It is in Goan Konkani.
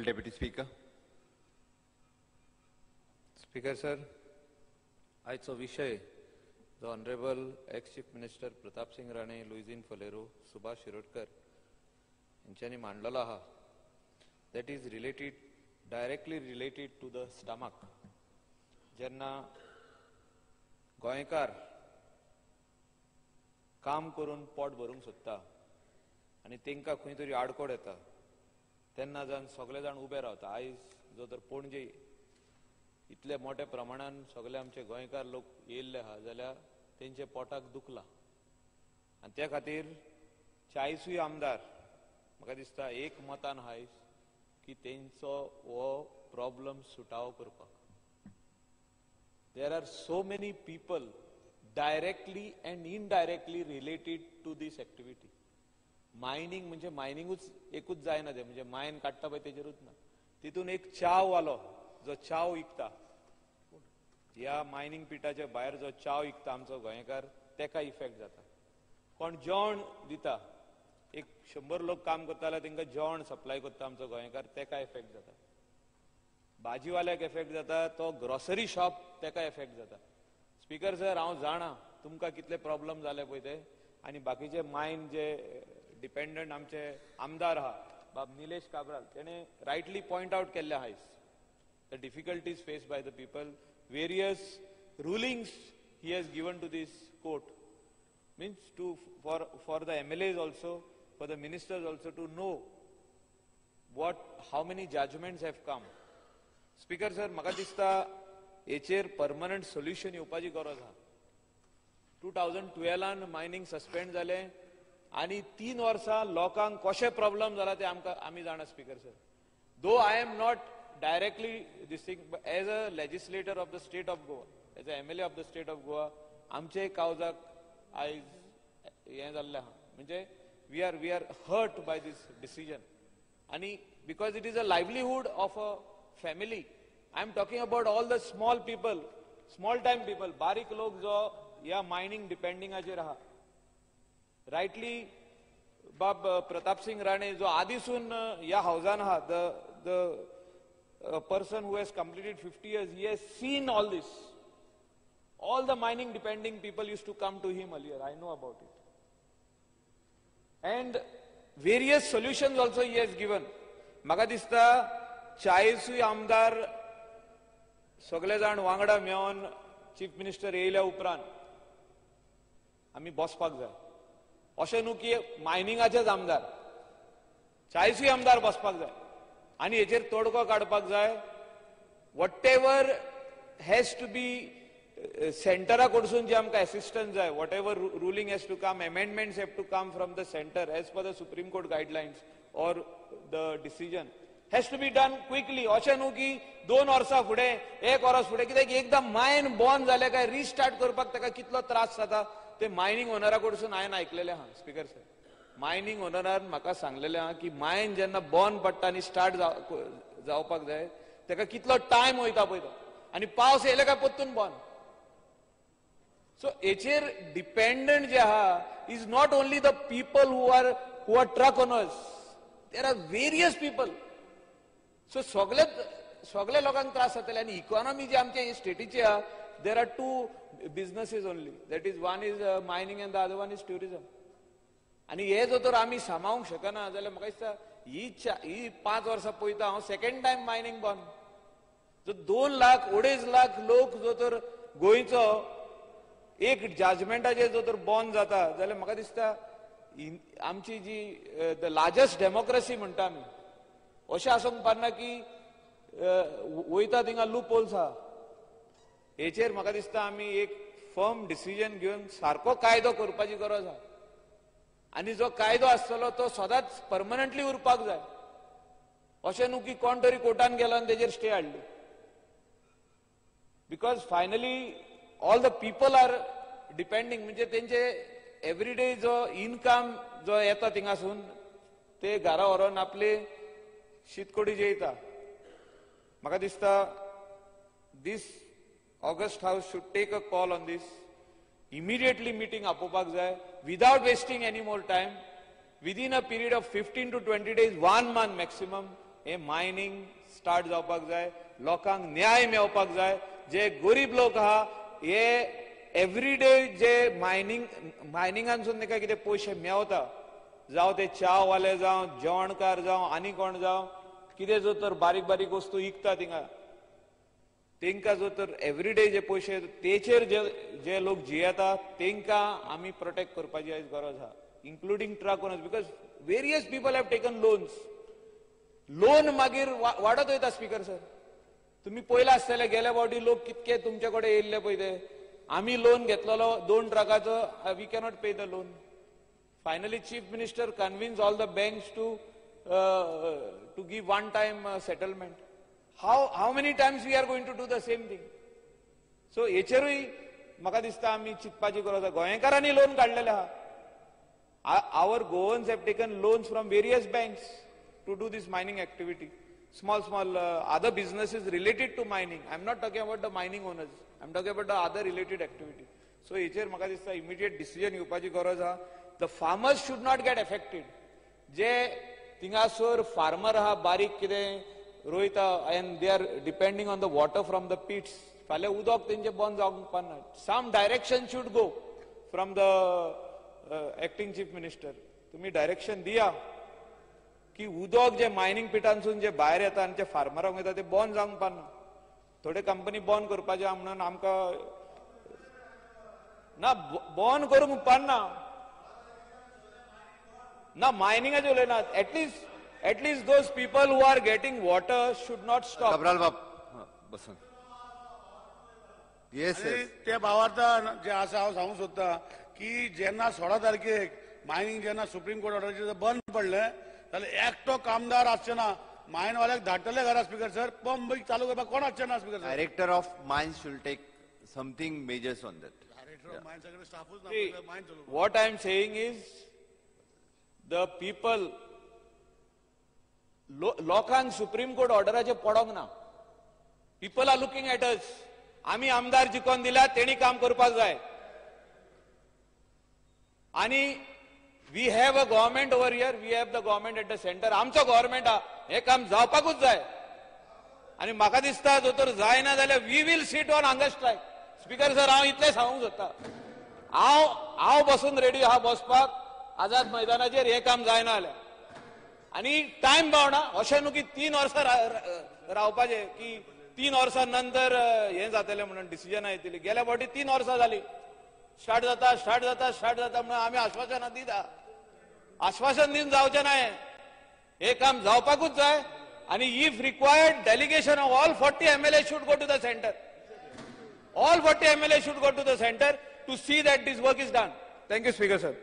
Deputy Speaker. Speaker sir, आयचो विशय जो honourable ex chief minister Pratapsingh Rane, Luizinho Faleiro, Subhash Shirodkar हेंच्यांनी मांडलेलो आहा, that is related directly related to the stomach. जेन्ना गोंयकार काम करून पोट भरूंक सोदता आनी तेंकां खंय तरी आडकोड येता तेन्ना जावन सगळे जाण उबे रावता. आयज जो तर पणजे इतले मोठ्या प्रमाणान सगळे आमचे गोंयकार लोक येयल्ले आहा जाल्यार तेंचे पोटाक दुखला आनी त्या खातीर 40 आमदार म्हाका दिसता एक मतान आयज की तेंचो हो प्रॉब्लम सुटावो करपाक. There are so many people directly and indirectly related to this activity. Mining म्हणजे मायनिंगूच एकूच जायना, ते म्हणजे मायन काडटा पळय तेजेरूच ना, तितून एक चाव वालो जो चाव विकता, ह्या मायनिंग पिटाच्या भायर जो चाव विकता आमचो गोंयकार, तेका इफेक्ट जाता. कोण जेवण दिता, एक 100 लोक काम करता जाल्यार तेंकां जेवण सप्लाय करता आमचो गोंयकार, तेका इफेक्ट जाता. भाजीवाल्याक इफेक्ट जाता, तो ग्रॉसरी शॉप तेका इफेक्ट जाता. स्पीकर सर, हांव जाणा तुमकां कितले प्रॉब्लम जाले पळय ते, आनी बाकीचे मायन जे डिपेंडंट आमचे आमदार आहा बाब निलेश काब्राल, तेणे रायटली पॉयंट आवट केल्ले आयज the difficulties faced by the people, various rulings he has given to this court, means to for the MLAs also, for the ministers also to know what how many judgments have come. Speaker sir, म्हाका दिसता हेचेर परमनंट सोल्युशन येवपाची गरज आहा. 2012 मायनिंग सस्पेंड जालें आनी 3 वर्सां लोकांक कशें प्रॉब्लम जाला ते आमकां आमी जाणा. Speaker sir, though I am not directly this thing, as a legislator of the state of Goa, as a MLA of the state of Goa, आमचे कावजाक आयज हें जाल्लें आहा, म्हणजे we are hurt by this decision. आनी because it is a livelihood of a family. I am talking about all the small people, small time people, बारीक लोक जो ह्या मायनिंग डिपेंडिंगाचेर आहा. रायटली बाब प्रतापसिंग राणे जो आदीसून ह्या हावजान आहा, the person who has completed 50 years, he has seen all this. All the mining depending people used to come to him earlier. I know about it. And various solutions also he has given. म्हाका दिसता 40 आमदार सगळे जाण वांगडा मेळोन चीफ मिनिस्टर येयल्या उपरांत आमी बसपाक जाय. अशें न्हू की मायनिंगाचेच आमदार, 40 आमदार बसपाक जाय आनी हेचेर तोडगो काडपाक जाय. Whatever has to be सेंटरा कडसून जे आमकां एसिस्टन्स जाय, whatever ruling has to come, amendments have to come from the centre as per the Supreme Court guidelines or the decision has to be done quickly. अशें न्हू की 2 वर्सां फुडें, 1 वर्स फुडें, कित्याक एकदां मायन बंद जालें काय रिस्टार्ट करपाक ताका कितलो त्रास जाता ते मायनिंग ओनरा कडसून हांवें आयकलेलें आहा. स्पीकर सर, मायनिंग ओनरान म्हाका सांगलेलें आहा की मायन जेन्ना बंद पडटा आनी स्टार्ट जावपाक जाय ताका कितलो टायम वयता पळय तो, आनी पावस येयले काय परतून बंद. सो हेचेर डिपेंडंट जे आहा is not only the people who are truck owners, there are various people. So सगळे लोकांक त्रास जातले. आनी इकॉनॉमी जी आमच्या स्टेटीची आहा, there are 2 businesses only, that is one is mining and the other one is tourism. आनी हे जो तर आमी सांबाळूंक शकना जाल्यार म्हाका दिसता ही 5 वर्सां पळयता हांव सेकंड टायम मायनिंग बंद. जो 2 लाख 2.5 लाख लोक जो तर गोंयचो एक जजमेंटाचेर जो तर बंद जाता जाल्यार म्हाका दिसता आमची जी the largest democracy म्हणटा आमी, अशें आसूंक पारना की वयता थिंगा लूप होल्स आहा. हेचेर म्हाका दिसता आमी एक फर्म डिसिजन घेवन सारको कायदो करपाची गरज आहा आनी जो कायदो आसतलो तो सदांच परमनंटली उरपाक जाय. अशें न्हू की कोण तरी कोर्टान गेलो आनी तेजेर स्टे हाडली, because finally all the people are depending. म्हणजे तेंचे एवरीडे जो इनकम जो येता थिंगासून ते घरा व्हरोन आपले शीतकोडी जेयता. म्हाका दिसता this august house should take a call on this. Immediately meeting आपोवपाक जाय without wasting any more time. Within a period of 15 to 20 days, 1 month maximum, हे मायनींग स्टार्ट जावपाक जाय, लोकांक न्याय मेळपाक जाय. जे गरीब लोक आहा हे एवरीडे जे मायनिंगांसून ताका कितें पयशे मेवता, जावं ते च्यावाले जावं, जेवणकार जावं, आनी कोण जावं, कितें जो तर बारीक बारीक वस्तू विकता थिंगा, तेंकां जो तर एवरीडे जे पयशे तेचेर जे जे लोक जियेता तेंकां आमी प्रोटेक्ट करपाची आयज गरज आहा, including truck owners, because various people have taken loans. Loan मागीर वाडत वयता. स्पीकर सर, तुम्ही पयला आसतले गेल्या फावटी लोक कितके तुमचे कडेन येयल्ले पळय ते, आमी लोन घेतलेलो 2 ट्रकाचो, we cannot pay the loan. Finally chief minister convince all the banks to give one time settlement. How many times we are going to do the same thing? So हेचेरूय म्हाका दिसता आमी चिंतपाची गरज आसा. गोंयकारांनी लोन काडलेलें आहा. Our Goans have taken loans from various banks to do this mining activity. Small, small other businesses related to mining. I'm not talking about the mining owners. I'm talking about the other related activity. So, हेचेर म्हाका दिसता immediate decision घेवपाची गरज आहा. The farmers should not get affected. जे थिंगासर फार्मर आहा बारीक कितें रोयता and they are depending on the water from the pits. फाल्यां उदक तेंचें बंद जावंक पाना. Some direction should go from the acting chief minister. तुम्ही डायरेक्शन दिया की उदक जे मायनिंग पिटांसून जे भायर येता आनी जे फार्मरांक वयता ते बंद जावंक पाना. थोडे कंपनी बंद करपाचे आहा म्हणून आमकां ना बंद करूंक पाना ना, मायनिंगाचे उलयना. At least those people who are getting water should not stop. Cabral बाब बसून. येस, ते भावार्थ जे आसा हांव सांगूंक सोदता की जेन्ना 16 तारखेक मायनिंग जेन्ना सुप्रीम कोर्ट ऑर्डराचेर बंद पडलें जाल्यार एकटो कामदार आसचे ना, मायनवाल्याक धाडटले घरा. स्पीकर सर, पंप चालू करपाक कोण आसचे ना. Speaker sir, director of mines should take something measures on that. Director of mines कडेन स्टाफूच ना मायन चलोवपाक. What I am saying is the people, लोकांक सुप्रीम कोर्ट ऑर्डराचेर पडोंक ना. People are looking at us. आमी आमदार जिखोन दिल्या तेणी काम करपाक जाय. आनी we have a government over here, we have the government at the centre. आमचो गव्हर्मेंट आहा, हें काम जावपाकूच जाय. आनी म्हाका दिसता जो तर जायना जाल्यार we will sit on hunger strike. Speaker sir, हांव इतलें सांगूंक सोदता, हांव बसून रेडी आहा बसपाक आझाद मैदानाचेर, हें काम जायना जाल्यार. आनी टायम पावना अशें न्हू की 3 वर्सां रावपाचें, की 3 वर्सां नंतर हें जातलें म्हणून डिसिजनां येतलीं. गेल्या फावटी 3 वर्सां जालीं, स्टार्ट जाता स्टार्ट जाता स्टार्ट जाता म्हणून आमी आश्वासनां दिता. आश्वासन दिवन जावचें ना, हें काम जावपाकूच जाय. आनी if required delegation of all 40 MLA should go to the centre. All 40 MLA should go to the centre to see that this work is done. Thank you speaker sir.